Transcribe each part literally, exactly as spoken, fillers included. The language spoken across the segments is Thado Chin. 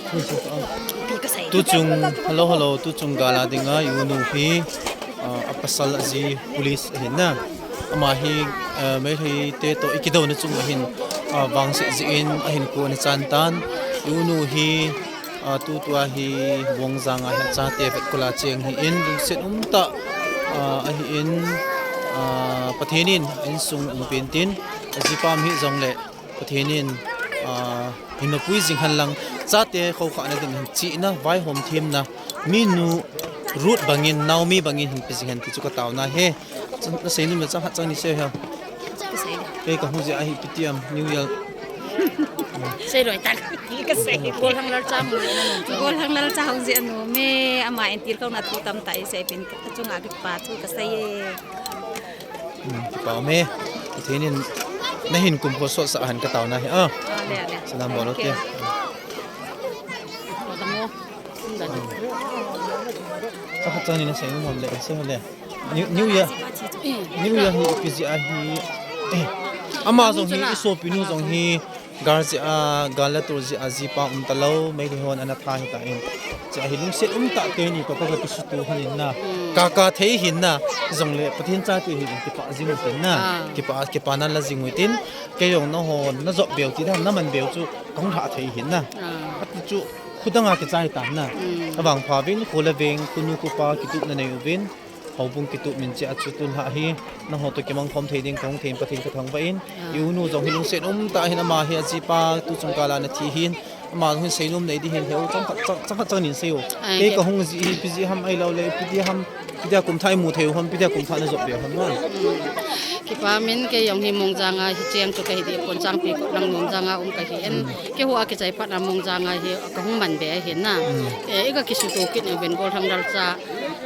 Tuchung, hello, hello, tuchung gal a dinga i unu hi, ah, a pasal a ji police ahin na. Ama hi, ah, Meitei te toh i kidouna chung ahin, ah, vangse jin ahin kon a chan tan. I unu hi, ah, tutua hi Vongjang a hi chate vet kol a cheng hi in, lungset um tah, ah, ahi in, ah, Pathen in insung umpi in tin, a jipa um hi jong le Pathen in, ah, hin mapui jing hen lang, chate khoukhah na ding hin chihna, vaihom themna, minu Ruth bangin, Naomi bangin hin pe jing hen ti chu ka tauna ahi. Na seinom le chang khat chang ni sei hen. Kei ka hung jeh a hi ipi ti ham, New Year. Sei loi tan. Ka sei. Golhang Lalcha hung jeh a nom. Golhang Lalcha hung jeh a nom e, ama entir kauna thu tamtah i sei pin ka chunga kipa thu ka sei e. Hmm, kipa um e. Pathen in na hin kumkho sotsah hen ka tauna ahi. Ah. Ah, le, le. Salam bol o te. Chang khat chang ni na seinom le, sei le. New, New Year. New Year hi ipi jeh a hi. Eh, ama jong hi, i sopinu jong hi, gal jeh a, gal le tol jeh a jipa um talou, Meitei hon ana tha hita in. Jeh a hi lungset um tah teni toh ka kisuto hon in na. Ka, ka thei hin na. Jong le Pathen chate hi in kipah jing u tin na. Ah. Kipah, kipana la jing u tin. Kei jong na hon, na jop beu ti dan, na man beu chu, ka hung lha thei hin na. Ah. Ati chu, khudang a kichai tan na. Mm. Avang pha vin, khu le veng, khu nu khu pa, kitup na nei u vin. Houbung kitup min cheh a chu tun lha hi, na ho toh kimang khom thei ding ka hung thei in Pathen ka thangvah in, ah, i unu jong hi lungset um tah hin ama hi a jipa tuchung kal a na thi hin, ama jong hin seinom nei di hin heu chang khat chang, chang khat chang nin sei o. Ai, kei ke- ka hung jeh hi ipi jeh ham ahilou le, ipi ti ham, ipi dia kum thah i mu thei u ham, ipi dia kum thah na jop be u ham na. Kipa min kei jong hi Mongjang a hi cheng chu ka hi di pon chang pi ko lang Mongjang a um ka hi en. Mm. Kei hu a kichai pat na Mongjang a hi ka hung man be ahi na. Mm. Eh, i ka kisuto kit u vin Golhang Lalcha.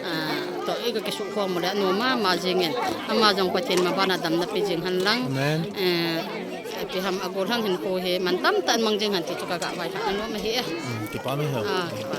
Ah, toh i ka kisukhom u le, a nom mama jing in. Ama jong Pathen mabana damna pe jing hen lang. Amen. Eh, ipi ham a golhang hinkho hi, man tamtah in mang jing hen ti chu ka ga vailhah na nom ahi e. Mm, kipa um e. Ah, kipa.